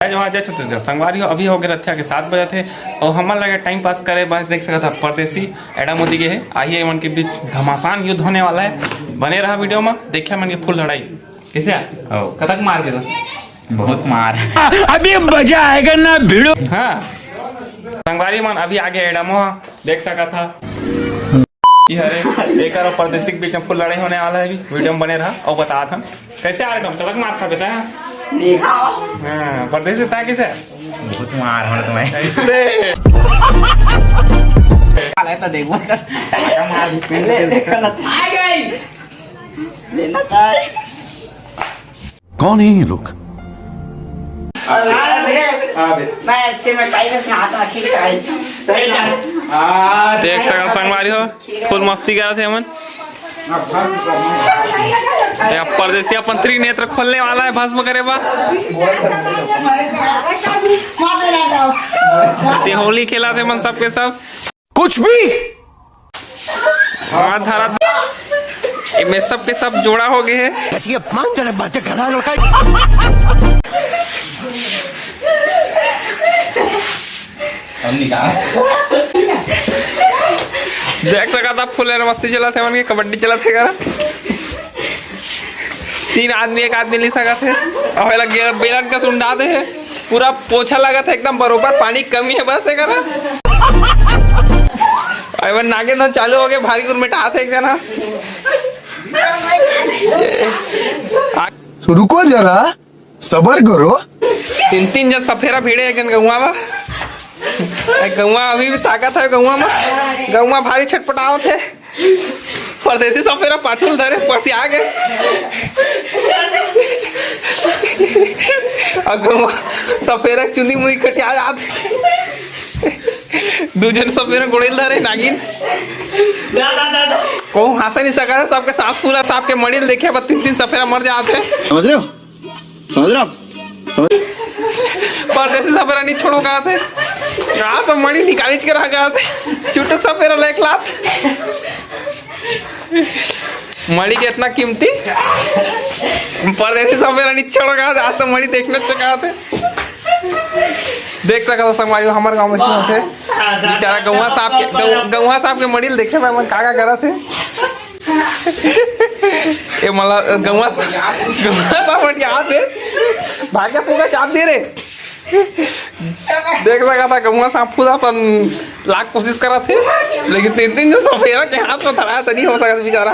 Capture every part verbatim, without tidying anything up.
जय जोहार, जय छत्तीसगढ़। संगवारी हो, अभी हो गए रथिया के सात बजे थे और हमन लगे टाइम पास करे बस देख सकत हा परदेसी एडा मोदी के है। आइए, एमन के बीच घमासान युद्ध होने वाला है, बने रहा वीडियो में। देखिए मन के फुल लड़ाई कैसे है? हो। कतक मार के तो बहुत मार। अभी मजा आएगा ना भिड़ो। हाँ, संगवारी मन अभी आगे एडा मोहा देख सकत हा। ये हरे, एकर और परदेसी के बीच में फुल लड़ाई होने वाला है अभी। वीडियो में बने रहा और बता था कैसे आ रहे तुम, कतक मार खा बेटा। नहीं खाओ। हाँ, परदेसी था कैसे? बहुत मार हो तुम्हें। कैसे? तो देखो कर। ले, ले, गलत। आ गई। लेना था। कौन है ये लोग? अरे, अरे, हाँ बे। मैं अच्छे में टाइगर के हाथ में खींच रहा हूँ। हाँ, देख सकत संगवारी हो, फुल मस्ती करत हे हमन। अब भस्म करना है। ये परदेसी अपन त्रिनेत्र खोलने वाला है भस्म करे बा। ये होली खेलत हे मन सबके सब। कुछ भी। हाँ, धारा। इमे सब के सब जोड़ा हो गए हैं। ऐसी अपमानजनक बातें कर रहा है लड़का। हम निकाल। देख सकत हा, फुल मस्ती चलत हे, मन के कबड्डी चलत हे करा। तीन आदमी एक आदमी ले सकत हे। अउ एला गे-, बेलन कस उंडा दे हे। पूरा पोछा लगत हे, एकदम बरोबर, पानी कमी है बस एकरा। अरे वो नागिन तो चालू हो गए, भारी गुरमेटा हाथ है एक जना। आ- तो रुको जरा, सबर करो। तीन तीन जन सफेरा भिड़े एक जन गौवा में। ए, गौवा अभी भी ताकत है गौवा में। गौवा भारी छटपटावत है। परदेसी सफेरा पाछू ल धरे, पसिया गे। अउ गौवा सफेरा चुंदी मुई कटिया जात। दू झन सफेरा गोड़े ल धरे, नागिन। कहूँ हाँसे नहीं सकत हे, सबके सांस फूला, सबके मड़ी ल देखे बर तीन तीन सफेरा मर जात हे। समझ रहे हो? समझ रहे हो आप? समझ परदेसी सफेरा नहीं छोड़ो कहा थे। कहाँ सब मड़ी निकालिच के रहा कहा थे। चुटुक सफेरा लेके लात। मड़ी के इतना कीमती। परदेसी सफेरा नहीं छोड़ो कहा थे। आज तो मड़ी देखने से कहा थे। देख सकत हो संगवारी हो, हमर गाँव में इसमें होथे। बेचारा गौवा साहब के, गौ-, गौवा साहब के मड़ी ल देखे बर मन का का करत हे। ए मला गौवा सा-, गौवा साहब मटियात हे। भाग्य फूका चाप दे रे। देख सकत हा गौवा साहब फूला अपन लाख कोशिश करत हे, लेकिन तीन तीन जो सफेरा के हाथ में धराया तो नहीं हो सकत बेचारा।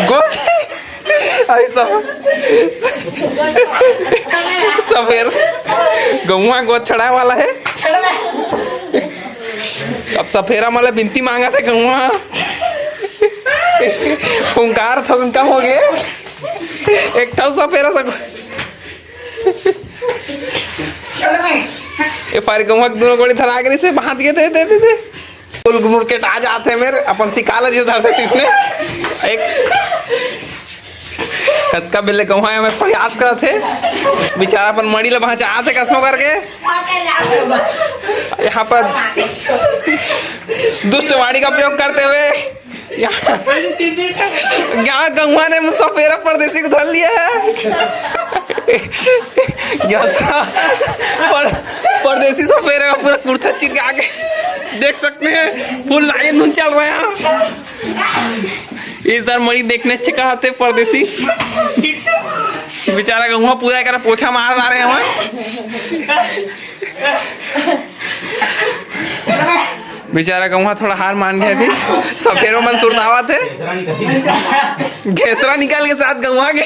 गोद। अरे सब सफेरा गौवा गोद छड़ाए वाला है। अब सफेरा मला बिनती मांगत हे गौवा। पुंकार थोकन कम हो गए। एक ठो सफेरा सब। ए पारी गौवा के दोनों गोड़ी धरा के से बांच गए थे, दे, दे, दे। फुल मुड़ के आ जाते मेरे, अपन सिकाला जो धरते थे इसमें। एक कतका बेले गौवा में प्रयास करत हे, बेचारा अपन मड़ी ला बचात हे कसनो करके। यहाँ पर दुष्ट वाणी का प्रयोग करते हुए यहाँ, यहाँ गौवा ने सफेरा परदेसी को धर लिया है। यहाँ सा-, पर-, परदेसी सफेरा का पूरा कुर्ता चिर के आगे देख सकते हैं, फुल लाइन धुन चल रहा है। ये सर मड़ी देखने चिका आते परदेसी। बेचारा गौवा पूरा एक पोछा मार ला रहे हैं वहाँ। बेचारा गौवा थोड़ा हार मान गया अभी। सफेरो मन सुरतावत हे। घेसरा निकाल के साथ गौवा के।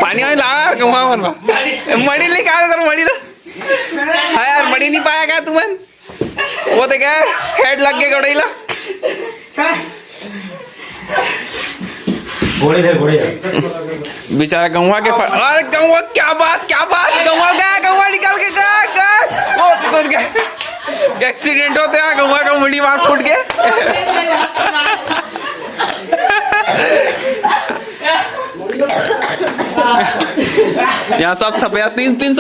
पानी वानी ला गौवा मन बा। मड़ी लेके आ, मड़ी ला। हाँ यार, मड़ी नहीं पाया क्या तुमन? वो देख, हेड लग गए गौड़ैला। घोड़े थे, घोड़े थे। बेचारा गौवा के फ-, अरे गौवा, क्या बात, क्या बात, गौवा गया, गौवा निकल के गया, गया। ओ, कूद गया। एक्सीडेंट होते हैं, गौवा का मुड़ी मार फूट गया। यहाँ सब सफेरा, तीन, तीन